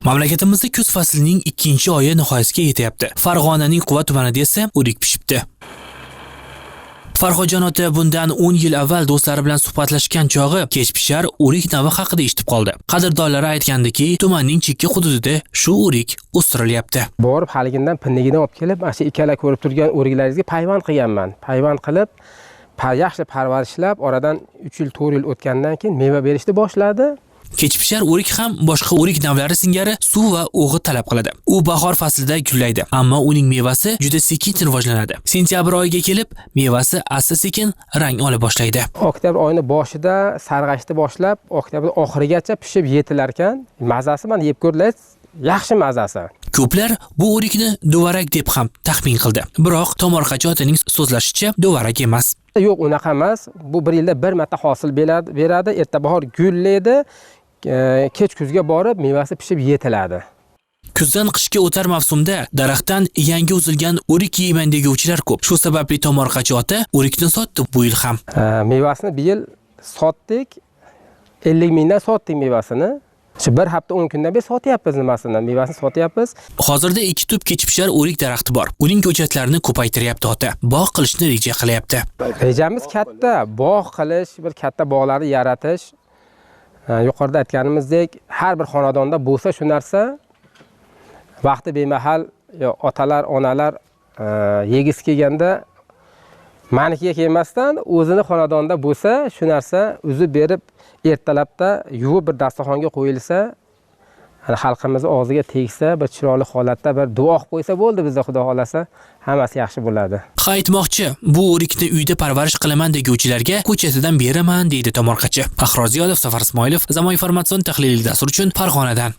Mamlakatimizda kuz faslining ikkinchi oyi nihoyasiga yetyapti. Farg'onaning Quva tumanida esa o'rik pishibdi. Farhodjon ota bundan 10 yil avval do'stlari bilan suhbatlashgan chog'i kechpishar o'rik navi haqida eshitib qoldi. Qadrdonlari aytgandiki, tumanning chekka hududida shu o'rik o'stirilyapti. Borib haligindan pinnigidan olib kelib, mana shu ikkala ko'rib turgan o'riklaringizga payvand qilganman. Payvand qilib, yaxshi parvarishlab, oradan 3 yil, 4 yil o'tgandan keyin meva berishni boshladi. Kechpishar o'rik ham boshqa o'rik navlari singari suv va o'g'it talab qiladi. U bahor faslida gullaydi, ammo uning mevasi juda sekin rivojlanadi. Sentyabr oyiga kelib, mevasi asta-sekin rang ola boshlaydi. Oktyabr oyini boshida sarg'ashni boshlab, oktyabr oxirigacha pishib yetilar ekan. Mazasi mana yeb ko'rdilar, yaxshi mazasi. Ko'plar bu o'rikni duvarak deb ham taxmin qildi. Biroq tomorqachi otaning so'zlashicha, duvarak emas. Yo'q, unaqa emas. Bu bir yilda bir marta hosil beradi. Erta bahor gullaydi. Kech kuzga borib mevasi pishib yetiladi. Kuzdan qishga o'tar mavsumda daraxtdan yangi uzilgan o'rik yeyman deguvchilar ko'p. Shu sababli tomorqachi ota o'rikni sotdi bu yil ham. Mevasini bu yil sotdik. 50 mingdan sotdik mevasini. Shu bir hafta 10 kundan beri sotyapmiz nimasini, mevasini sotyapmiz. Hozirda 2 tup kechpishar o'rik daraxti bor. Uning ko'chatlarini ko'paytiryapti ota. Bog' qilishni reja qilyapti. Rejamiz katta, bog' qilish, bir katta bog'larni yaratish. Yuqorida aytganimizdek, har bir xonadonda bo'lsa shu narsa, vaqti bemahal yo otalar, onalar yegisi kelganda manikiga kelmasdan o'zini xonadonda bo'lsa shu narsa uzib berib, ertalabda yuvib bir dasturxonga qo'yilsa, xalqimiz og'ziga tegsa, bir chiroyli holatda bir duo qilib qo'ysa bo'ldi, bizda Xudo xolasa hammasi yaxshi bo'ladi. Ha, aytmoqchi, bu o'rikni uyda parvarish qilaman deguvchilarga ko'chatidan beraman deydi tomorqachi. Faxro Ziyodov, Safar Ismoilov, Zamon informatsion tahliliy dasturi uchun Farg'onadan.